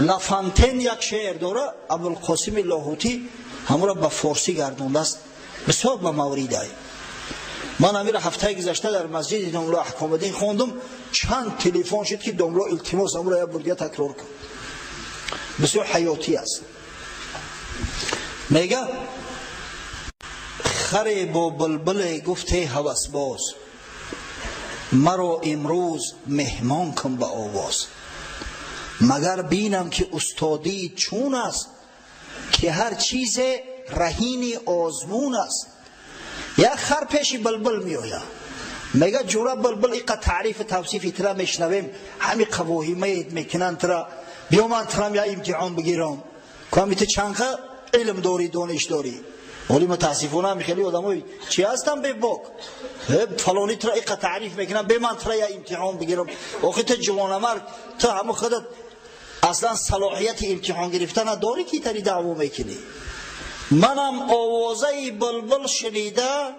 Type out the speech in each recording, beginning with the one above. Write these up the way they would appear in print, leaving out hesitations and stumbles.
Лафантен як шеър дора, Абулқосими Лоҳутӣ ҳамуро ба форсӣ гардондааст, бисёр ба мавридай. Ман амира ҳафтаи гузашта дар масҷиди домло Аҳкомиддин хондум, чанд телефон шуд, ки домло, илтимос, амуро як бор дига такрор кун, бисёр ҳаётӣ аст. Мега: харе бо булбуле гуфте ҳавасбоз, маро имрӯз меҳмон кун ба овоз, магар бинам, ки устодӣ чун аст, ки ҳар чизе раҳини озмун аст. Як хар пеши булбул меояд, мега: ҷура булбул, иқа таърифу тавсифи тира мешунавем, ҳами қавоҳимает мекунанд тира, биё ман тирам я имтиҳон бигирам, ками ту чанқа илм дорӣ, дониш дорӣ. Оли мутаассифона ҳами хеле одамои чи ҳастам, бебок, фалони тира иқа таъриф мекунам, бе ман тира я имтиҳон бигирам. Охи ту ҷавонамард, ту ҳаму худат аслан салоҳияти имтиҳон гирифтана дорӣ, ки тари даъво мекунӣ? Манам овозаи булбул шунида,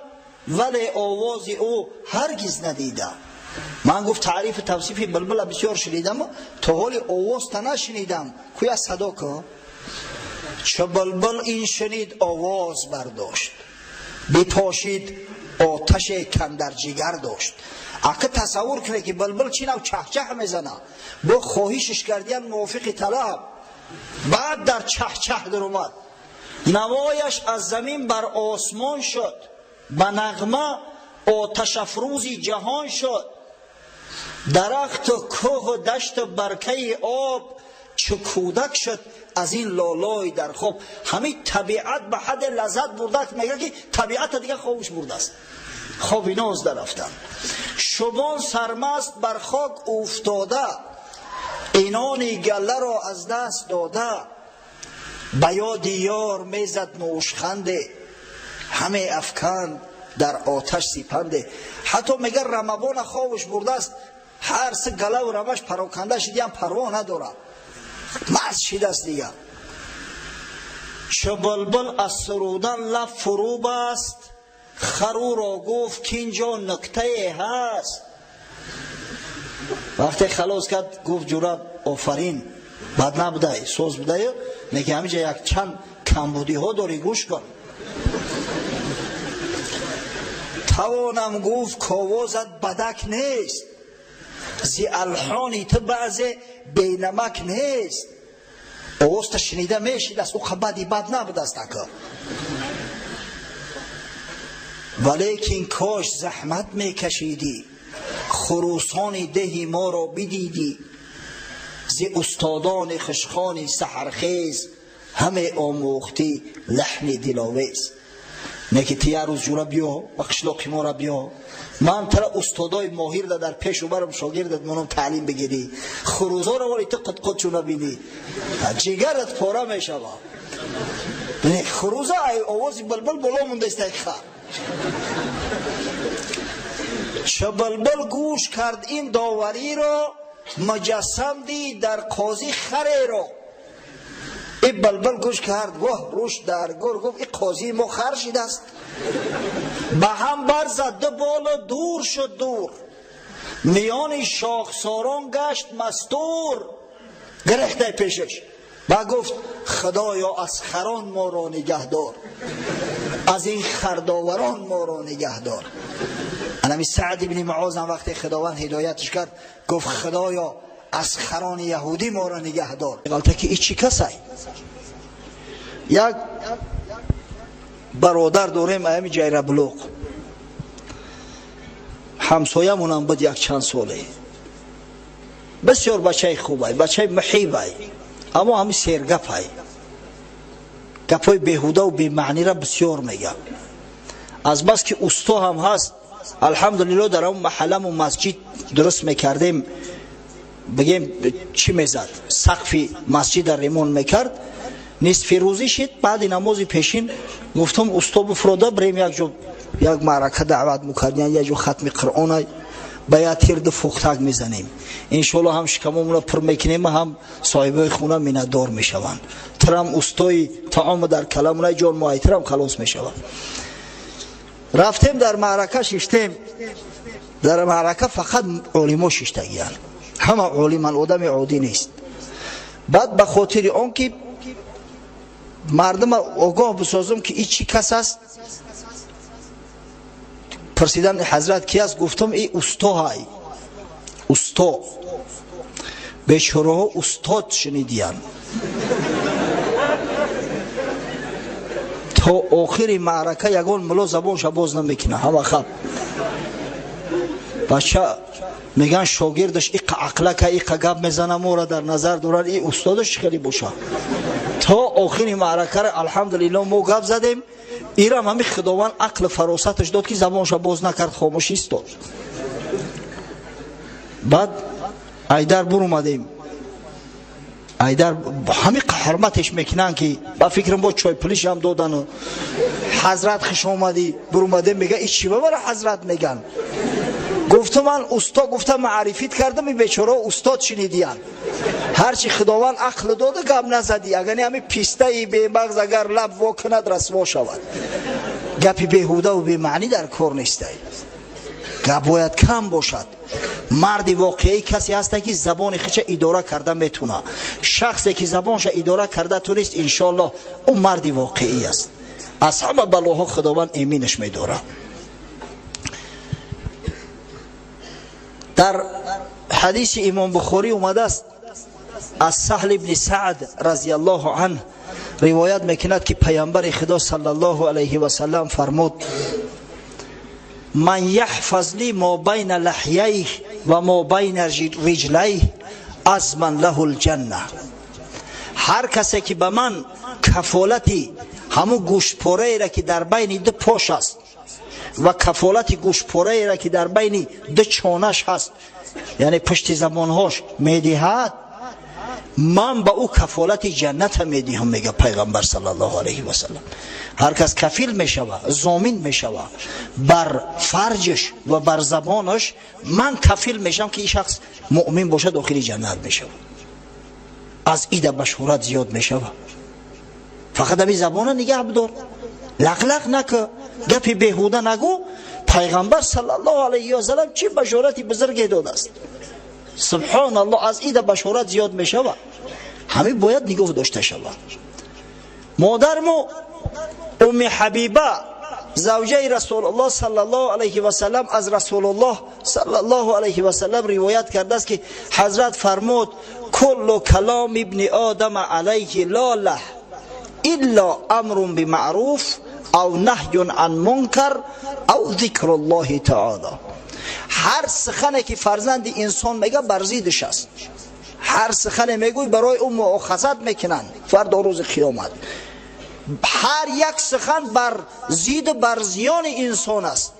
вале овози ӯ ҳаргиз надида. Ман, гуфт, таърифу тавсифи булбула бисёр шунидам, то ҳоли овозта нашунидам, куя садо ку. Чу булбул ин шунид, овоз бардошт, бипошид оташе кандар ҷигар дошт. Ака, тасаввур кунед, ки булбул чӣ нав чаҳчаҳ мезана, бо хоҳишиш кардиян мувофиқи талаб, баъд дар чаҳчаҳ даромад, навояш аз замин бар осмон шуд, ба нағма оташафрӯзи ҷаҳон шуд. Дарахту кӯҳу дашту баркаи об чу кӯдак шуд аз ин лолой дар хоб. Ҳамин табиат ба ҳадде лаззат бурда, мега, ки табиата дига хобуш бурдааст, хоби ноз дарафтанд. Шубон сармаст бар хок уфтода, инони галларо аз даст дода, ба ёди ёр мезад нӯшханде, ҳаме афканд дар оташ сипанде. Ҳатто мега, рамабона хобуш бурдааст, ҳар се галаву рамаш пароканда шидиам, парво надорад, маст шидаст дига. Чу булбул аз сурудан лаб фурӯ баст, харуро гуфт, кинҷо нуктае ҳаст. Вақте халос кард, гуфт: ҷура, офарин, бад набудай, соз будаю, лекин ҳамиҷа як чанд камбудиҳо дорӣ, гӯш кун. Тавонам гуфт, ковозат бадак нест, зи алҳони ту баъзе бенамак нест. Овозта шунида мешидаст, ӯ бади бад набудаст ака, валекин кош заҳмат мекашидӣ, хурӯсони деҳи моро бидидӣ. Зи устодони хушхони саҳархез ҳаме омӯхтӣ лаҳни диловез. Неки ту як рӯз, ҷура, биё ба қишлоқи мора, биё, ман тара устодои моҳирда дар пешу барам шогирдат монам, таълим бигирӣ, хурӯзоро вали ту қудқудчу набинӣ, ҷигарат пора мешава. Хурӯза овози булбул боло мондааст, хар. Чу булбул гӯш кард ин довариро, муҷассам дид дар қозӣ хареро. И булбул гӯш кард, воҳ, рӯш дар гур, гуфт: и қозии мо хар шидааст. Ба ҳам барзад ду болу дур шуд дур, миёни шохсорон гашт мастур. Гирехтай пешаш ба гуфт: худоё, аз харон моро нигаҳдор, аз ин хардоварон моро нигаҳдор. Анами Саъд ибни Муозам вақте Худованд ҳидоятш кард, гуфт: худоё, аз харони яҳудӣ моро нигаҳдор. Ғалта ки и чӣ касай? Як бародар дорем, аями Ҷайраблуқ, ҳамсоямонам буд як чанд соле, бисёр бачаи хубай, бачаи муҳибай, аммо ҳами сергапай, гапҳои беҳудаву бемаънира бисёр мегӯяд. Азбас ки усто ҳам ҳаст, алҳамдулилло, дар он маҳалламу масҷид дуруст мекардем, бигем, чӣ мезад, сақфи масҷида ремонт мекард. Нисфи рӯзӣ шид, баъди намози пешин гуфтам: усто, бифурода бирем як ҷо, як маърака даъват мекардиян, як ҷо хатми Қуръона, ба як тирду фухтак мезанем, иншоалло ҳам шикамомона пур мекунем, ҳам соҳибои хона миннатдор мешаванд, тирам устои таома дар каламуна ҷон муайтирам халос мешавад. Рафтем, дар маърака шиштем. Дар маърака фақат олимо шиштагиянд, ҳама олиман, одами оддӣ нест. Баъд ба хотири он ки мардума огоҳ бисозам, ки и чӣ кас аст, пурсидан: «Ҳазрат ки аст?» Гуфтам: «И устоҳай, усто». Бечораҳо устод шунидиянд. То охири маърака ягон мулло забонша боз намекунад, ҳама хаб. Бача меган, шогирдаш иқа ақлака, иқа гап мезана, мора дар назар дорад, и устодаш чӣ хеле боша. То охири маъракара, алҳамдулилло, мо гап задем. Ирам ҳами Худованд ақлу фаросаташ дод, ки забонша боз накард, хомӯш истод. Баъд айдар бурумадем. Айдар ҳами ҳурматеш мекунанд, ки ба фикрам бо чойпулишам додану «Ҳазрат, хуш омадӣ». Бурумадем, мега: «И чӣ ба мара ҳазрат меган?» Гуфту: «Ман усто гуфта маърифит кардам, и бечорао устод шунидиянд». Ҳарчи Худованд ақл дода, гап назадӣ. Агар не, ҳами пистаи бемағз агар лаб во кунад, расво шавад. Гапи беҳудаву бемаънӣ дар кор нестай, гап бояд кам бошад. Марди воқеӣ касе ҳаста, ки забони худша идора карда метуна. Шахсе ки забонша идора карда тунист, иншоаллоҳ, ӯ марди воқеӣ аст, аз ҳама балоҳо Худованд эминаш медорад. Дар ҳадиси Имом Бухорӣ омадааст, аз Саҳл ибни Саъд разиаллоҳу анҳ ривоят мекунад, ки Паямбари Худо саллаллоҳу алайҳи васаллам фармуд: «Ман яҳфаз ли мо байна лаҳяйҳ ва мо байна риҷлайҳ азман лаҳу лҷанна». Ҳар касе ки ба ман кафолати ҳамун гӯштпораеро, ки дар байни ду пош аст, ва кафолати гӯштпораеро, ки дар байни ду чонаш ҳаст, яъне пушти забонҳош, медиҳад, ман ба ӯ кафолати ҷанната медиҳам, мега Пайғамбар саллаллоҳу алайҳи васаллам. Ҳар кас кафил мешава, зомин мешава бар фарҷаш ва бар забонаш, ман кафил мешавам, ки ин шахс муъмин бошад, дохили ҷаннат мешавад. Аз ида башорат зиёд мешава. Фақат ҳами забона нигаҳ бидор, лақлақ накӯ, гапи беҳуда нагӯ. Пайғамбар саллаллоҳу алайҳи васаллам чӣ башорати бузурге додааст, субҳоналлоҳ! Аз ида башорат зиёд мешавад. Ҳамин бояд нигоҳ дошта шавад. Модармо Умми Ҳабиба, завҷаи Расулуллоҳ саллаллоҳу алайҳи васаллам, аз Расулуллоҳ саллаллоҳу алайҳи васаллам ривоят кардааст, ки ҳазрат фармуд: «Куллу калом ибни одама алайҳи лолаҳ илло амрун бимаъруф ав наҳюн ан мункар ав зикруллоҳи таоло». Ҳар сухане ки фарзанди инсон мега, бар зиддиш аст. Ҳар сухане мегӯй, барои ӯ муохазат мекунанд фардо рӯзи қиёмат. Ҳар як сухан бар зидду бар зиёни инсон аст,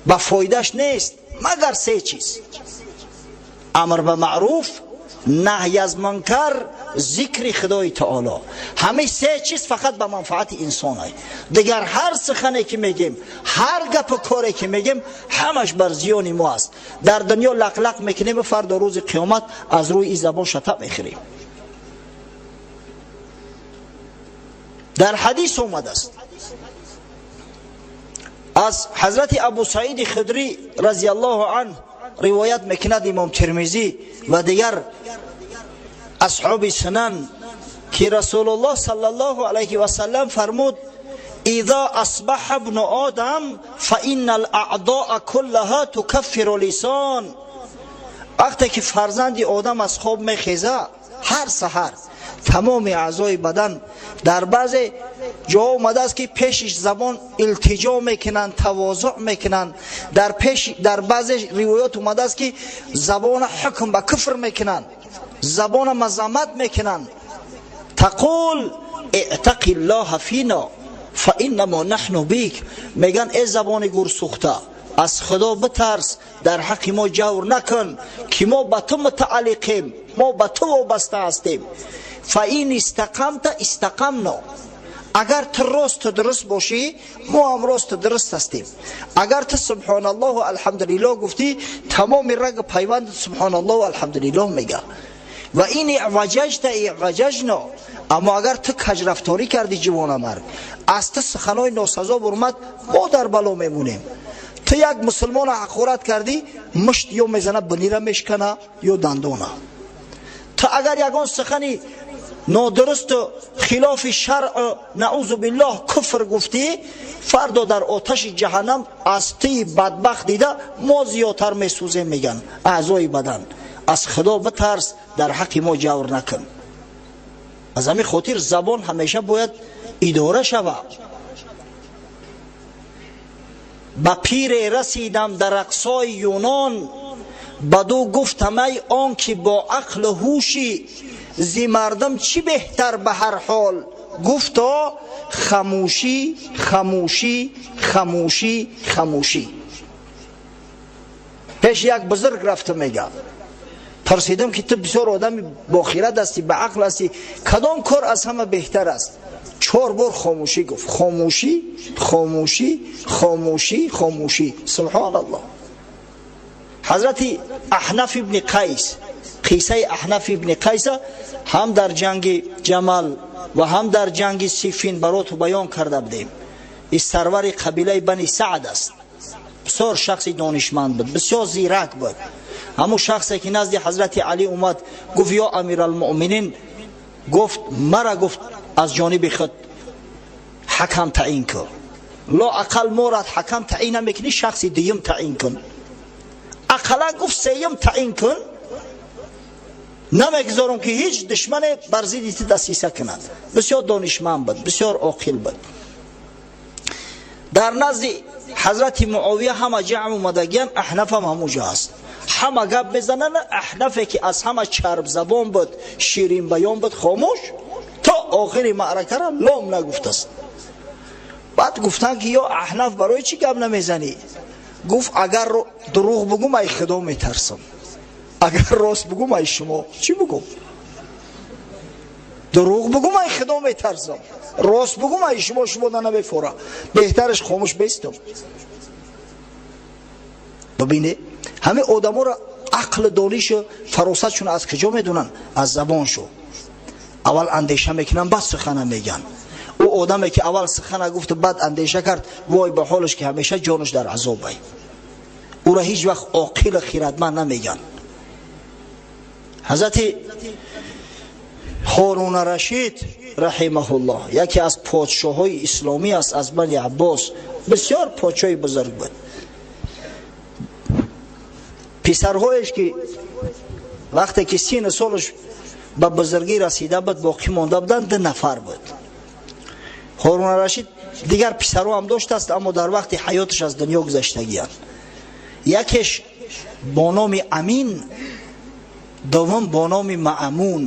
ба фоидаш нест, магар се чиз: амр ба маъруф, наҳй аз мункар, зикри Худои таоло. Ҳамин се чиз фақат ба манфаати инсон ай. Дигар ҳар сухане ки мегем, ҳар гапу коре ки мегем, ҳамаш бар зиёни мо аст. Дар дунё лақлақ мекунем, фардо рӯзи қиёмат аз рӯи ин забон шата мехӯрем. Дар ҳадис омадааст, аз ҳазрати Абу Саиди Худрӣ разиаллоҳу анҳ ривоят мекунад Имом Термизӣ ва дигар асҳоби сунан, ки Расулуллоҳ саллаллоҳу алайҳи васаллам фармуд: «Иза асбаҳа ибну одам фаинна алаъдоа куллаҳа тукаффиру лисон». Вақте ки фарзанди одам аз хоб мехеза, ҳар саҳар тамоми аъзои бадан, дар баъзе ҷо омадааст, ки пешиш забон илтиҷо мекунанд, тавозӯъ мекунанд. Дар баъзе ривоят омадааст, ки забона ҳукм ба куфр мекунанд, забона мазаммат мекунанд. «Тақул иътақи ллоҳа фино фаиннамо наҳну бик». Меган: «Э забони гурсӯхта, аз Худо битарс, дар ҳаққи мо ҷавр накун, ки мо ба ту мутааллиқем, мо ба ту вобаста ҳастем». «Фаин истақамта истақамно». Агар ту росту дуруст бошӣ, мо ҳам росту дуруст ҳастем. Агар ту субҳоналлоҳу алҳамдулиллоҳ гуфтӣ, тамоми рагу пайванд субҳоналлоҳу алҳамдулиллоҳ мега. «Ва ин иваҷаҷта иваҷаҷно». Аммо агар ту каҷрафторӣ кардӣ, ҷивонамард, аз ту суханои носазо бурмад, мо дар бало мемонем. Ту як мусулмона ҳақорат кардӣ, мушт ё мезана бинира мешкана, ё дандона. Ту агар ягон сухани нодурусту хилофи шаръ, наъузу биллоҳ, куфр гуфтӣ, фардо дар оташи ҷаҳаннам аз туи бадбахт дида мо зиёдтар месӯзем, меган аъзои бадан. Аз Худо битарс, дар ҳаққи мо ҷавр накун. Аз ҳамин хотир забон ҳамеша бояд идора шавад. Ба пире расидам дар ақсои Юнон, баду гуфтам: ай он ки бо ақлу ҳушӣ, зи мардум чӣ беҳтар ба ҳар ҳол? Гуфто: хамӯшӣ, хамӯшӣ, хамӯшӣ, хамӯшӣ. Пеш як бузург рафта мега, пурсидам ки ту бисёр одами бохират ҳастӣ, ба ақл ҳастӣ, кадом кор аз ҳама беҳтар аст? Чор бор хомӯшӣ гуфт: хомӯшӣ, хомӯшӣ, хомӯшӣ, хомӯшӣ. Субҳоналлоҳ. Ҳазрати Аҳнаф ибни Қайс, қиссаи Аҳнаф ибни Қайса ҳам дар ҷанги Ҷамал ва ҳам дар ҷанги Сифин бароту баён карда будем. Ин сарвари қабилаи Бани Саъд аст. Бисёр шахси донишманд буд, бисёр зирак буд. Ҳамун шахсе ки назди ҳазрати Алӣ омад, гуфт: ё амиралмуъминин, гуфт, мара, гуфт, аз ҷониби худ ҳакам таъин кун. Лоақал морад ҳакам таъин намекунӣ, шахси дуюм таъин кун, ақаллан, гуфт, сеюм таъин кун. Намегузорам ки ҳеҷ душмане бар зидди ту дасиса кунад. Бисёр донишманд буд, бисёр оқил буд. Дар назди ҳазрати Муовия ҳама ҷамъ омадагиян, Аҳнафам ҳамуҷо аст. Ҳама гап мезананд, Аҳнафе ки аз ҳама чарбзабон буд, ширинбаён буд, хомӯш то охири маъракара лом нагуфтааст. Баъд гуфтанд ки ё Аҳнаф, барои чӣ гап намезанӣ? Гуфт: агар дурӯғ бугум, ай Худо метарсам, агар рост бугум, ай шумо чӣ бугум? Дурӯғ бугум, ай Худо метарсам, рост бугум, ай шумо, шумо да намефора, беҳтараш хомӯш бестам. Бибине, ҳамин одаморо ақлу донишу фаросатшон аз куҷо медонанд? Аз забоншу. Аввал андеша мекунанд, баъд сухана мегӯянд. Ӯ одаме ки аввал сухана гуфту баъд андеша кард, вой ба ҳолаш, ки ҳамеша ҷонаш дар азобай. Ӯро ҳеҷ вақт оқилу хиратманд намегӯянд. Ҳазрати Ҳоруна Рашид раҳимаҳуллоҳ яке аз подшоҳҳои исломӣ аст, аз Бани Аббос, бисёр подшоҳи бузург буд. Писарҳоеш ки вақте ки сину солаш ба бузургӣ расида буд, боқӣ монда буданд, ду нафар буд. Ҳоруна Рашид дигар писарҳо ҳам доштааст, аммо дар вақти ҳаёташ аз дунё гузаштагиянд. Якеш бо номи Амин, дуввум бо номи Маъмун.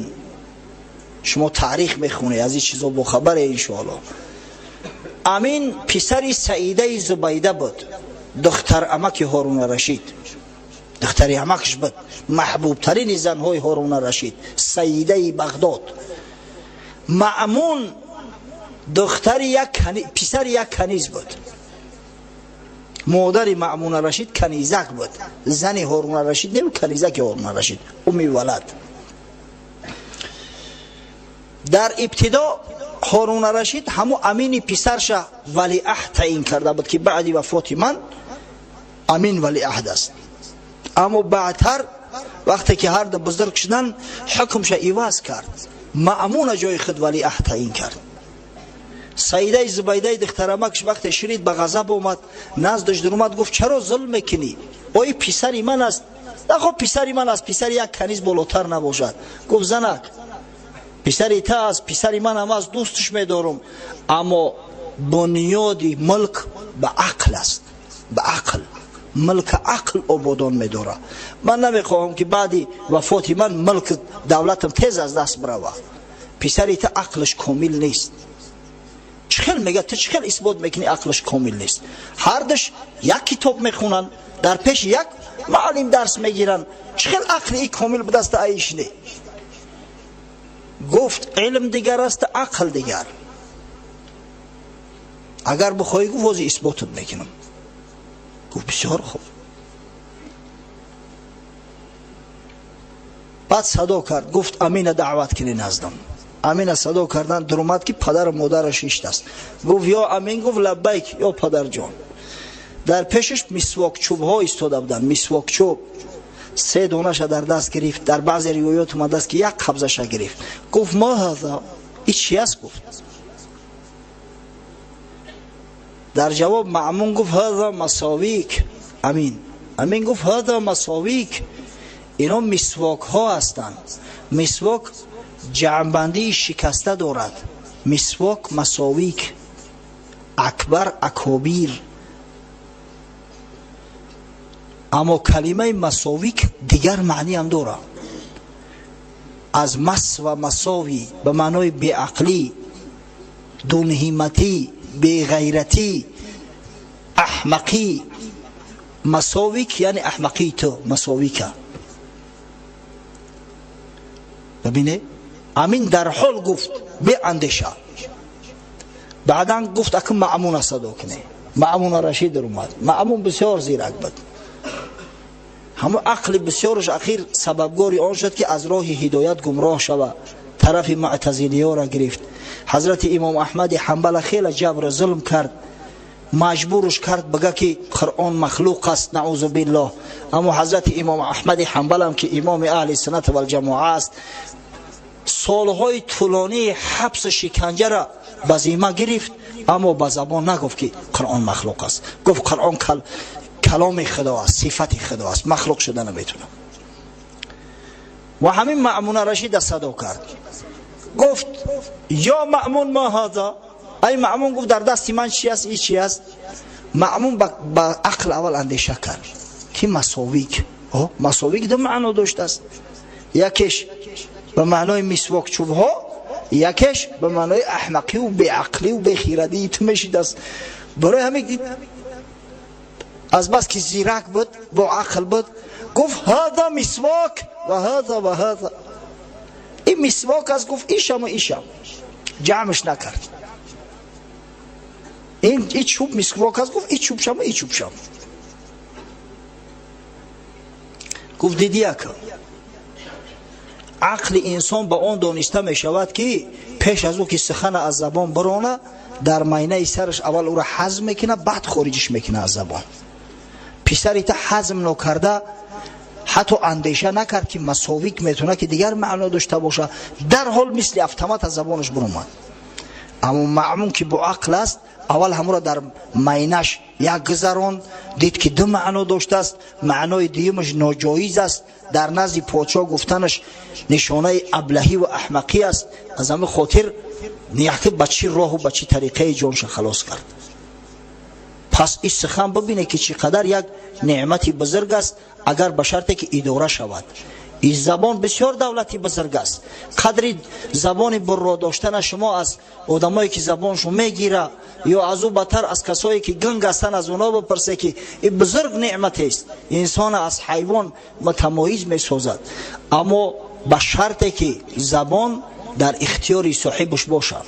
Шумо таърих мехонед, аз ин чизо бохабаре, иншоалло. Амин писари Саидаи Зубайда буд, духтар амаки Ҳоруна Рашид, духтари амакш буд, маҳбубтарини занҳои Ҳоруна Рашид, саидаи Бағдод. Маъмун духтари як писари як каниз буд. Модари Маъмуна Рашид канизак буд, зани Ҳоруна Рашид не, канизаки Ҳоруна Рашид, уми валад. Дар ибтидо Ҳоруна Рашид ҳаму Амини писарша валиаҳд таъин карда буд, ки баъди вафоти ман Амин валиаҳд аст. Аммо баъдтар, вақте ки ҳарду бузург шуданд, ҳукмша иваз кард, Маъмуна ҷои худ валиаҳд таъин кард. Саидаи Зубайдаи духтарамакш вақте шунид, ба ғазаб омад, наздаш дуромад, гуфт: чаро зулм мекунӣ? Ои писари ман аст. Нахо, писари ман аст, писари як каниз болотар набошад. Гуфт: занак, писари та аст, писари манам аст, дӯстш медорам, аммо бунёди мулк ба ақл аст, ба ақл. Мулк ақл ободон медорад. Ман намехоҳам ки баъди вафоти ман мулк давлатам тез аз даст бирава. Писари та ақлаш комил нест. Чӣ хел мега? Ту чӣ хел исбот мекунӣ, ақлаш комил нест? Ҳардуш як китоб мехонанд, дар пеши як муаллим дарс мегиранд. Чӣ хел ақли и комил будаста, аиш не? Гуфт: илм дигар аст, ақл дигар. Агар бихоҳӣ, гуфт, ҳозир исботат мекунам. Гуфт: бисёр хуб. Баъд садо кард, гуфт: Амина даъват кунӣ наздам. Амина садо кардан, дуромад, ки падару модараш иштаст. Гуфт: ё Амин! Гуфт: лаббайк, ё падарҷон. Дар пешаш мисвокчӯбҳо истода буданд, мисвокчӯб. Се донаша дар даст гирифт. Дар баъзе ривоят омадааст, ки як қабзаша гирифт. Гуфт: ما هذا, ин чи аст? Гуфт. Дар ҷавоб Маъмун гуфт: هذا مساویک. Амин гуфт: هذا مساویک, ино мисвокҳо ҳастанд. Мисвок ҷамъбандии шикаста дорад. Мисвок, масовик, акбар, акобир. Аммо калимаи масовик дигар маъниам дорад. Аз мас ва масови ба маънои беақлӣ, дунҳиматӣ, беғайратӣ, аҳмақӣ. Масовик яъне аҳмақии ту масовика. Бибине, Амин дар ҳол гуфт беандеша. Баъдан гуфт: акун Маъмуна садо куне. Маъмуна Рашид омад. Маъмун бисёр зирак буд. Ҳамон ақли бисёраш ахир сабабгори он шуд, ки аз роҳи ҳидоят гумроҳ шава, тарафи муътазилиёра гирифт. Ҳазрати имом Аҳмади Ҳанбала хеле ҷабру зулм кард, маҷбурш кард бага, ки Қуръон махлуқ аст, наузу биллоҳ. Аммо ҳазрати имом Аҳмади Ҳанбалам, ки имоми аҳли суннат валҷамоа аст, солҳои тӯлонии ҳабсу шиканҷара ба зимма гирифт, аммо ба забон нагуфт, ки Қуръон махлуқ аст. Гуфт: Қуръон каломи Худо аст, сифати Худо аст, махлуқ шуда наметавонад. Ва ҳамин Маъмуна Рашида садо кард, гуфт: ё Маъмун, ما هذا? Ай Маъмун, гуфт, дар дасти ман чи аст, и чи аст? Маъмун ба ақл аввал андеша кард, ки масовик, масовик ду маъно доштааст: якеш ба маънои мисвок чӯбҳо, якеш ба маънои аҳмақиву беақливу бехирадии ту мешидааст. Барои ҳамин аз бас ки зирак буд, бо ақл буд, гуфт: هذا مسواک و هذا و هذا. Ин мисвок аст, гуфт, ишаму ишам ҷамъш накард. Ин и чӯб мисвок аст, гуфт, и чӯбшаму и чӯбшам. Гуфт: дидӣ, ака, ақли инсон ба он дониста мешавад, ки пеш аз ӯ ки сухана аз забон бирона, дар майнаи сараш аввал ӯро ҳазм мекунад, баъд хориҷиш мекунад аз забон. Писари та ҳазм нокарда, ҳатто андеша накард, ки масовик метавонад, ки дигар маъно дошта бошад. Дарҳол мисли автомат аз забонаш биромад. Аммо Маъмун, ки бо ақл аст, аввал ҳамуро дар майнаш як гузаронд, дид, ки ду маъно доштааст, маънои дуюмаш ноҷоиз аст, дар назди подшоҳ гуфтанаш нишонаи аблаҳӣ ва аҳмақӣ аст. Аз ҳамин хотир яке ба чӣ роҳу ба чӣ тариқаи ҷонша халос кард. Пас ин сухан, бибине, ки чӣ қадар як неъмати бузург аст, агар ба шарте ки идора шавад. Ин забон бисёр давлати бузург аст. Қадри забони бурро доштана шумо аз одамое, ки забоншон мегира, ё аз ӯ бадтар аз касое, ки гунг ҳастанд, аз онҳо бипурсе, ки ин бузург неъматест, инсона аз ҳайвон мутамоиз месозад. Аммо ба шарте ки забон дар ихтиёри соҳибаш бошад.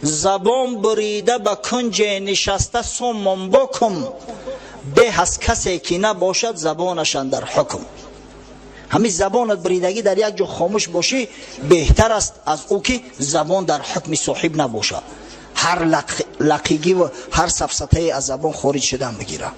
Забон бурида ба кунҷе нишаста суммун букм, беҳ аз касе ки набошад забонаш андар ҳукм. Ҳамин забонат буридагӣ дар як ҷо хомӯш бошӣ беҳтар аст аз ӯ ки забон дар ҳукми соҳиб набошад, ҳар лақигӣ ва ҳар сафсатае аз забон хориҷ шудан бигирад.